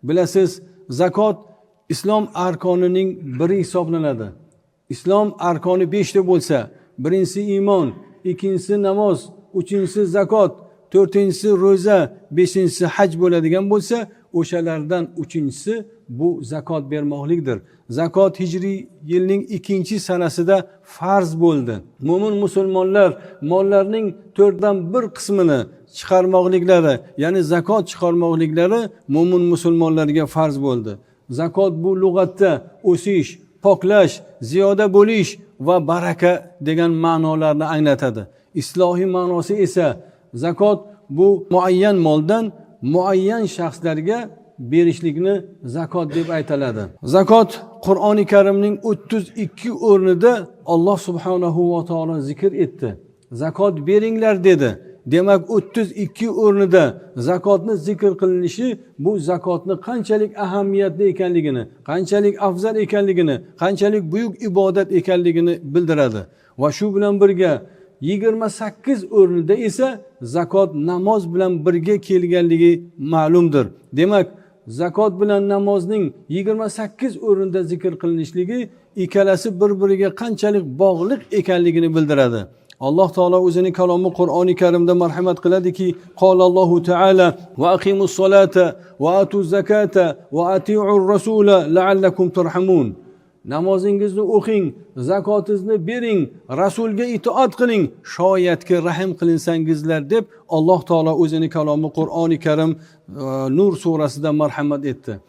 Bilasiz, zakot islom arkonining biri hisoblanadi. Islom arkoni beshta bo'lsa, birinchisi iymon, ikkinchisi namoz, uchinchisi zakot, to'rtinchisi ro'za, beshinchisi haj bo'ladigan bo'lsa, o'shalardan uchinchisi bu zakot bermoqlikdir. Zakot hijriy yilning ikkinchi sanasida farz bo'ldi. Mo'min musulmonlar mollarining to'rtdan bir qismini chiqarmoqliklari, ya'ni zakot chiqarmoqliklari mo'min musulmonlarga farz bo'ldi. Zakot bu lug'atda o'sish, poklash, ziyoda bo'lish va baraka degan ma'nolarni anglatadi. Islohiy ma'nosi esa zakot bu muayyan moldan muayyan shaxslarga berishlikni zakot deb aytiladi. Zakot Qur'oni Karimning 32 o'rnida Alloh subhanahu va taolo zikr etdi. Zakot beringlar dedi. Demak, 32 o'rnida zakotni zikr qilinishi bu zakotni qanchalik ahamiyatli ekanligini, qanchalik afzal ekanligini, qanchalik buyuk ibodat ekanligini bildiradi. Va shu bilan birga 28 o'rnida esa zakot namoz bilan birga kelganligi ma'lumdir. Demak, zakot bilan namozning 28 o'rinda zikr qilinishligi ikkalasi bir-biriga qanchalik bog'liq ekanligini bildiradi. Alloh taolo o'zining kalomi Qur'oni Karimda marhamat qiladiki, qolallohu taala: va aqimus solata va atuz zakata va atiur rasula la'allakum turhamun. Namozingizni o'qing, zakotingizni bering, rasulga itoat qiling, shoyatki rahim qilinsangizlar deb Alloh taolo o'zining kalomi Qur'oni Karim Nur surasida marhamat etdi.